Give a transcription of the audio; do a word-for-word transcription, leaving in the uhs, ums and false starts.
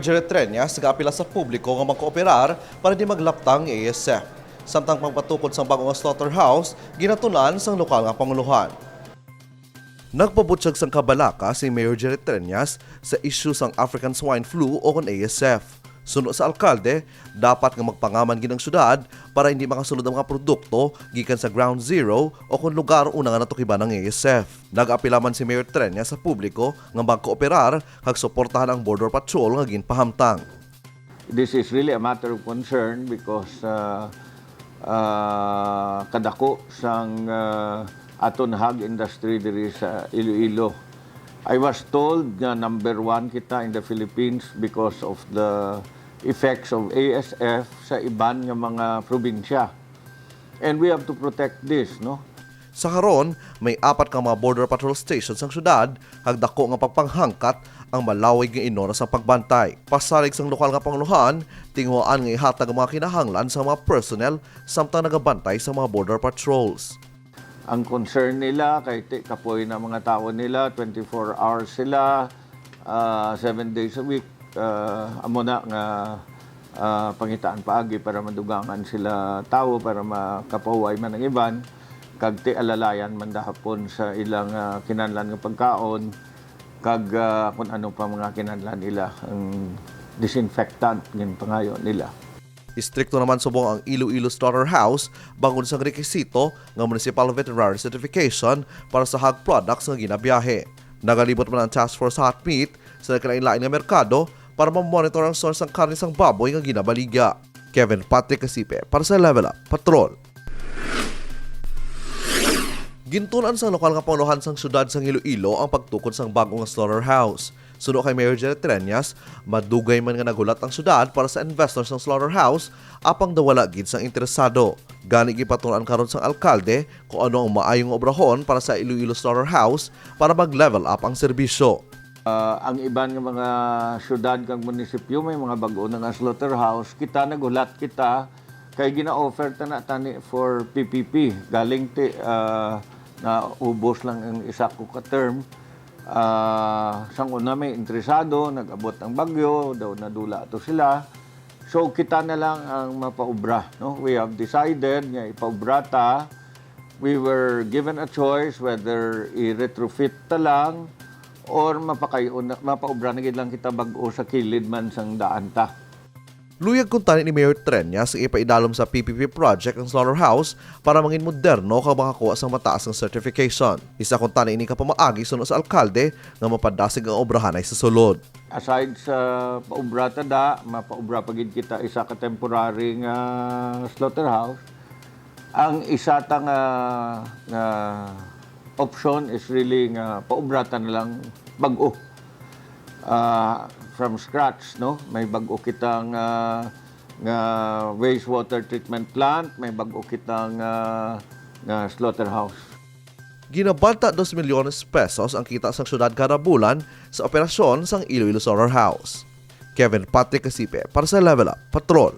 Jerry Treñas nagaapila sa publiko nga magkooperar para di maglaptang ang A S F. Samtang pagpatukod sang bag-o nga slaughterhouse, ginatun-an sang lokal nga pangulohan. Nagpabutyag sang kabalaka si Mayor Jerry Treñas sa isyu sang African Swine Flu o kon A S F. Suno sa alkalde, dapat nga magpangaman gid ang syudad para hindi makasulod ang mga produkto gikan sa Ground Zero o kon lugar una nga natukiban ang A S F. Nag-apila man si Mayor Treñas sa publiko nga magkooperar kag suportahan ang Border Patrol nga ginpahamtang. This is really a matter of concern because, uh, uh, kadako sang, uh, aton hog industry diri sa Iloilo. I was told nga number one kita in the Philippines because of the effects of A S F sa iban nga mga probinsya. And we have to protect this, no? Sa karon, may apat ka mga Border Patrol stations ang syudad, kag dako nga pagpanghangkat ang malawig nga inora sa pagbantay. Pasalig sang lokal nga pangulohan, tinguhaan nga ihatag ang mga kinahanglan sa mga personnel samtang nagabantay sa mga border patrols. Ang concern nila kay ti kapoy na mga tawo nila, twenty-four hours sila, ah, seven days a week. Ah, amo na nga, ah, pangitaan paagi para madugangan sila tawo para makapahuway man ang iban, kag ti alalayan man dahapon sa ilang, ah, kinahanglan nga pagkaon, kag, ah, kung ano pa mga kinahanglan nila, ang disinfectant, ginpangayo nila. Istrikto naman subong ang Iloilo Slaughterhouse bangod sang rekisito nga Municipal Veterinary Certification para sa hog products nga ginabiyahe. Nagalibot man ang Task Force Hot Meat sa nagkalain-lain nga merkado para ma-monitor ang source sang karne sang baboy nga ginabaligya. Kevin Patrick Casipe para sa Level Up Patrol. Gintun-an sang lokal nga pangulohan sang siyudad sang Iloilo ang pagtukod sang bag-o nga slaughterhouse. Suno kay Mayor Jerry Treñas, madugay man nga naghulat ang siyudad para sa investor sang slaughterhouse, apang daw wala gid sang interesado. Gani, ginpatun-an karon sang alkalde kung ano ang maayo nga obrahon para sa Iloilo Slaughterhouse para mag-level up ang serbisyo. Ah, ang iban nga mga siyudad kag munisipyo may mga bag-o na nga slaughterhouse. Kita, naghulat kita kay gina-offer ta na tani for P P P. Galing ti, ah, naubos lang ang isa ko ka term. Ah, sang una may interesado, nag-abot ang bagyo, daw nadula to sila. So, kita na lang ang mapaubra, no? We have decided nga ipaubra ta. We were given a choice whether i-retrofit ta lang or mapakay-, mapaubra na gid lang kita bag-o sa kilid man sang daan ta. Luyag kuntani ni Mayor Treñas nga ipaidalom sa P P P project ang slaughterhouse para mangin moderno kag makakuha sang mataas nga certification. Isa kuntani ini ka pamaagi suno sa alkalde nga mapadasig ang obrahanay sa sulod. Aside sa paubra ta da, mapaubra pa gid kita isa ka temporary nga slaughterhouse. Ang isa ta nga, nga option is really nga paubra ta na lang bag-o. Ah, from scratch, no? May bag-o kita nga, nga wastewater treatment plant, may bag-o kita nga, nga slaughterhouse. Ginabanta dos milyones pesos ang kita sang siyudad kada bulan sa operasyon sang Iloilo Slaughterhouse. Kevin Patrick Casipe para sa Level Up Patrol.